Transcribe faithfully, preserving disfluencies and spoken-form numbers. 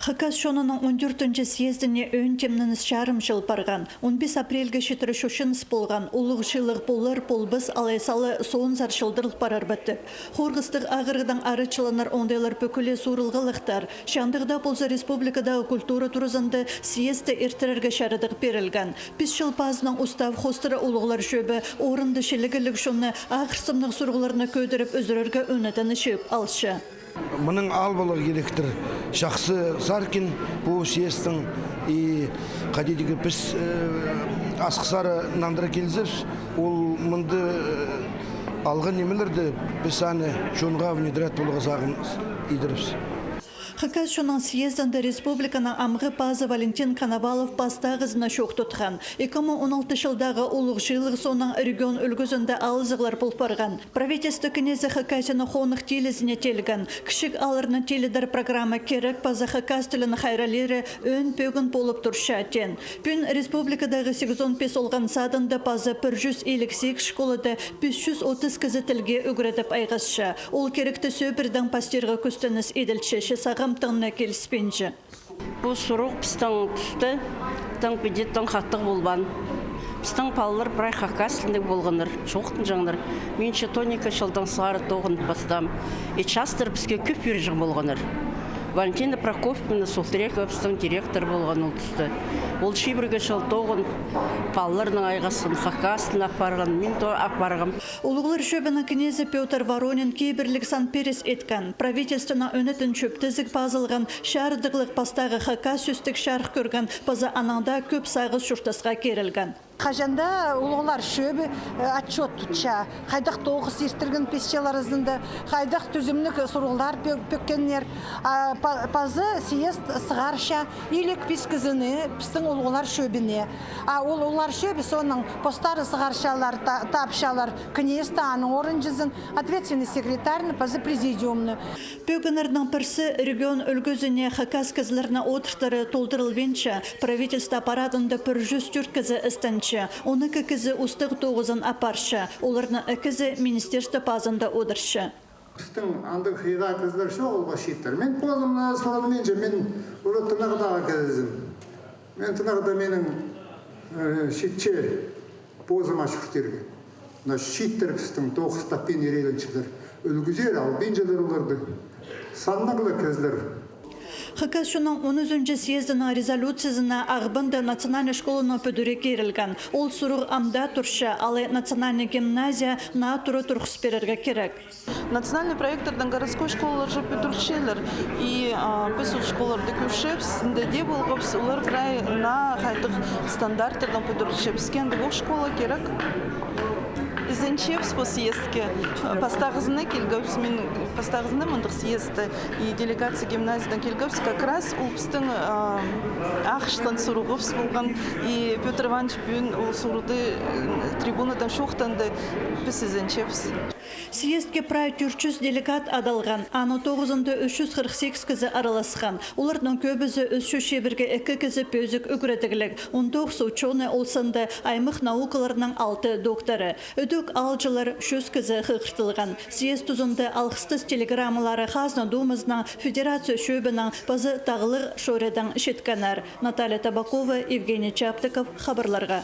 Хакас чонының он тӧртінҷі съездіне ӧӧн тимненіс чарым чыл парған. Он пис апрельге читіре чочыныс полған, улуғ чыылығ полар-полбас алай сала соонзар чылдырыл парар ба тіп. Хорғыстығ ағырығдаң арачыланар оңдайлар пӧкіле сурылғалахтар. Че андағ даа полза, республикадағы культура туразында съездті иртірерге чарадығ пирілген. Пис чыл пазынаң устав хоостыра улуғлар чӧбі орында чилігіліг чонны ағырсымнығ сурығларны кӧдіріп ӱзӱрерге ӧнетін чыып алча. Мының ал поларға киректір чахсы саркин пу съездтің, и хайди дее піс, э, Асхыссары нандыра килзебіс, ол мында, э, алған нимелерді піс аны чонға внедрять поларға сағын идербіс. Хакас чонның съездінде республиканың амғы пазы Валентин Коновалов пастағызына чоох тутхан. Ікі муң он алты чылдағы улуғ чыылығ соонаң регион ӱлгӱзінде алызығлар пол парған. Правительство кнезі Хакасияның хонығ тилізіне тилген. Кічіг аалларны тилідер программа кирек паза хакас тілін хайралиры ӧӧн пӧгін полып турча, теен. Пӱӱн республикадағы сигізон пис олған садында паза пір чӱс илиг сигіс школада пис чӱс отыс кізі тілге ӱгредіп айғасча. Ол киректі сӧбіредең пастирға кӱстеніс иділче, че сағам тың на киліспинче. Пу сурығ пістің туста тың піди тың хатығ полбаан. Пістің палалар прай хакас тілінде полғаннар, чоохтанҷаңнар. Мин че тоника чылдаң сығара тоғын пастаам. И частар піске кӧп пирҷең полғаннар. Валентина Прокопьевна Султрекова пістің директор полған ол туста. Ол чибіргі чыл тоғын палаларның айғасхан, хакас тілін апарған, мин то апарғам. Улуғлар чӧбінің кнезі Пётр Воронин кибірліг сан пиріс иткен. Правительствоның ӧнетін чӧптезіг пазылған, чарыдығлығ пастағы хакас сӧстіг чарых кӧрген, паза анаң даа кӧп сағыс чуртасха кирілген. Хаҷан даа улуғлар чӧбі, э, отчёт тутча, хайдағ тоғыс иртірген пис чыл аразында, хайдағ тӱзімніг сурығлар пӧ-, пӧккеннер. А па-, паза съезд сығарча илиг пис кізіні пістің улуғлар чӧбіне. А ол улуғлар чӧбі соонаң постары сығарчалар, та-, тапчалар кнезті, аның орынҷызын, ответственный секретарьны паза президиумны. Пӧгіннернің пірсі: регион ӱлгӱзіне хакас кізілернің одыртары толдырылбинча, правительство аппаратында пір чӱс тӧрт кізі істенче, он ікі кізі устағ тоғызын апарча, оларның ікізі министерство пазында одырча. Пістің андағ хыйға кізілер чоғыл ба чииттер. Мин позымны сурынминча, мин уже тынағдағы кізізім. Мин тынағда минің, э, читче позыма чуртирға. Но чииттер пістің тоғыстаппин ирейленчелер. Ӱлгӱзер албинчалар оларды. Саннығ ла кізілер. Хакас чонның он ӱзінҷі съездінің резолюциязына Ағбанда национальный школаның пӱдірі кирілген. Ол сурығ ам даа турча, алай национальный гимназия наа тура турғыс пирерге кирек. Национальный проекттердең городской школалар же пӱдірілчелер. И, а, піс ол школаларны кӧрчебіс, сінде дее полғабыс, олар прай наа хайдағ стандарттардаң пӱдірілче. Піске андағ ох школа кирек. Ізенчебіс пу съездке. Пастағызына килгебіс, мин пастағызына мындағ съездті, и делегация гимназиядаң килгебіс, как раз ол пістің, а, ағаштаң сурығыбыс полған, и Пётр Иванович пӱӱн ол сурығды, э, трибунадаң чоохтанды, піс ізенчебіс. Съездке прай тӧрт чӱс делегат адалған, аның тоғызында ӱс чӱс хырых сигіс кізі араласхан. Оларның кӧбізі ӱс чӱс чибіргі ікі кізі пӧзік ӱгредігліг, он тоғыс учёный, ол санда аймах наукаларының алты докторы. Ідӧк аалҷылар, чӱс кізі хығыртылған. Съезд тузында алғыстас телеграммалары Хазна Думазынаң, Федерация чӧбінең паза тағлығ чоорыдаң читкеннер. Наталья Табакова, Евгений Чаптыков, хабарларға.